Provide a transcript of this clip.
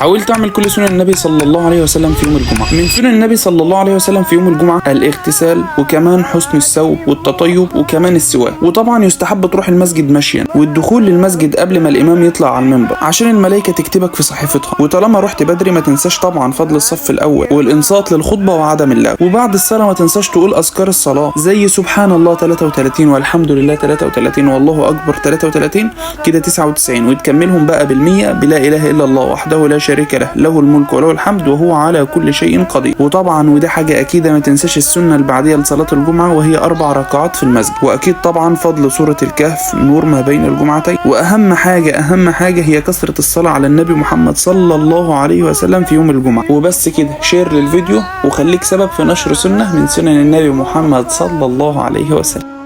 حاولت تعمل كل سنن النبي صلى الله عليه وسلم في يوم الجمعة. من سنن النبي صلى الله عليه وسلم في يوم الجمعة الاغتسال، وكمان حسن الثوب والتطيب، وكمان السواك. وطبعا يستحب تروح المسجد مشيا، والدخول للمسجد قبل ما الامام يطلع على المنبر عشان الملائكة تكتبك في صحيفتها. وطالما رحت بدري ما تنساش طبعا فضل الصف الاول والانصات للخطبة وعدم اللغو. وبعد الصلاة ما تنساش تقول اذكار الصلاة زي سبحان الله 33 والحمد لله 33 والله اكبر 33، كده 99، وتكملهم بقى بالمية بلا اله الا الله وحده لا شريك له، له الملك وله الحمد وهو على كل شيء قدير. وطبعا وده حاجة اكيدة ما تنساش السنة البعدية لصلاة الجمعة، وهي 4 ركعات في المسجد. واكيد طبعا فضل سورة الكهف نور ما بين الجمعتين. واهم حاجة اهم حاجة هي كثرة الصلاة على النبي محمد صلى الله عليه وسلم في يوم الجمعة. وبس كده، share للفيديو وخليك سبب في نشر سنة من سنن النبي محمد صلى الله عليه وسلم.